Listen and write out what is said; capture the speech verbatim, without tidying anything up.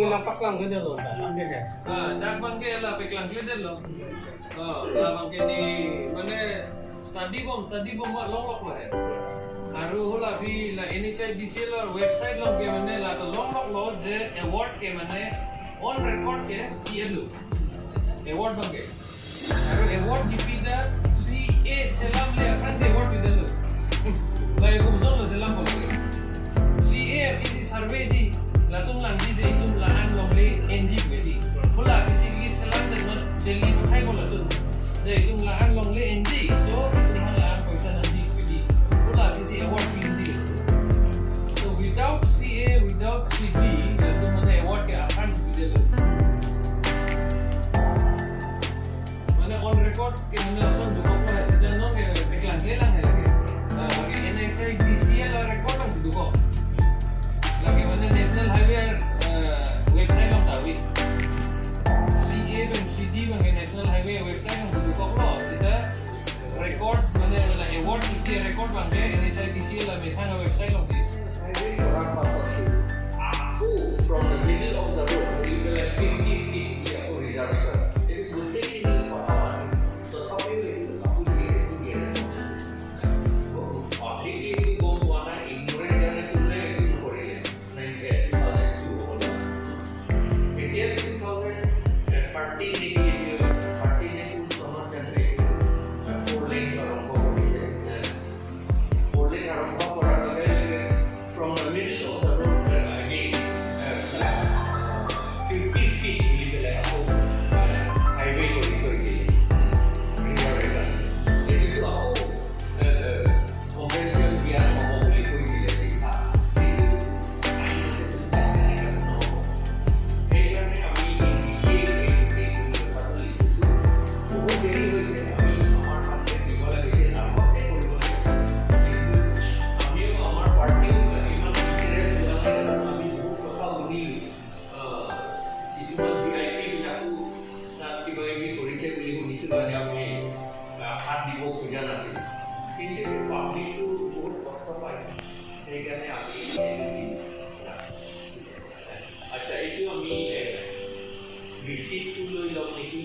Nangpaklang ke dolo, tak pakai ke? Ah, dak abang ke la paklang ke dolo. Oh, la abang ke ne, mane study bom, study bom ma longlok lo he. Aru hala aphi la N H I D C L website along ke mane la ta longlok lo je award ke mane on record ke pi-etlo. Award abang ke. Aru award kipi ta three A selam le aphan si award pidetlo. La ekum son lo selam bom ke. Three A aphi si survey si latum langji je itum la-an longle enji pedi. Hala aphi si list selam de not Delhi pathai bom latum. Je itum la-an longle enji, so itum la-an poisa nangji pedi. Hala aphi si award pidi. So without three A, without three D, latum mane award ke aphan pidetlo. Mane on record ke mane lason dokok lo, seta non ke paklang kelang he lake. Ah, lake N H I D C L record along si dokok. Lake mane National Highway, eh, website along ta ave. Three A pen three D abang ke National Highway website along si dokok lo, seta record mane la award kipi record abang ke N H I D C L la methang website along si. Highway korar pasot si, ako from the middle of the road, you will have fifty feet, ya, ako reservation. Jadi, gottei ini kota mati. Tetapi itu aku dia, itu dia. Public itu bom warna ignorant karena itu dia itu korea. Nine, eh, two thousand two, এতিয়া two thousand thirteen নেকি, এইটো thirteen নে কোন চনত জানো এইটো, আহ, four lane আৰম্ভ কৰিছে। আহ, four lane আৰম্ভ কৰাৰ লগে লগে from the middle of the road, ah, again, আহ, fifty feet বুলি পেলাই আকৌ, আহ, highway কৰি থৈ দিলে। Reserve area। এইটোতো আকৌ, আহ, আহ, Convention দিয়া নহ'ব বুলি কৈ দিলে চিঠা। কিন্তু আইনতে চিন্তা কেনেকে নহ'ব? সেইকাৰণে আমি এই বিশেষ এই গোটেই কথাটো লিখিছোঁ। বহুত দেৰি হৈছে, আমি আমাৰ মানুহে দিব লাগিছিল, আগতে কৰিব লাগিছিল। কিন্তু আমিও আমাৰ পাৰ্টিও ইমান interest লোৱা নাই, কাৰণ আমি বহুত কথা শুনিলোঁ। আহ, কিছুমান ভি আই পি বিলাকো তাত কিবা কিবি কৰিছে বুলি শুনিছোঁ কাৰণে আমি, আহ, হাত দিব খোজা নাছিলোঁ। কিন্তু এতিয়া পাব্লিকটো বহুত কষ্ট পায়, সেইকাৰণে আমি এইটো দিম। আচ্ছা, এইটো আমি, এ, ৰিচিপ্টটো লৈ ল'ম নেকি?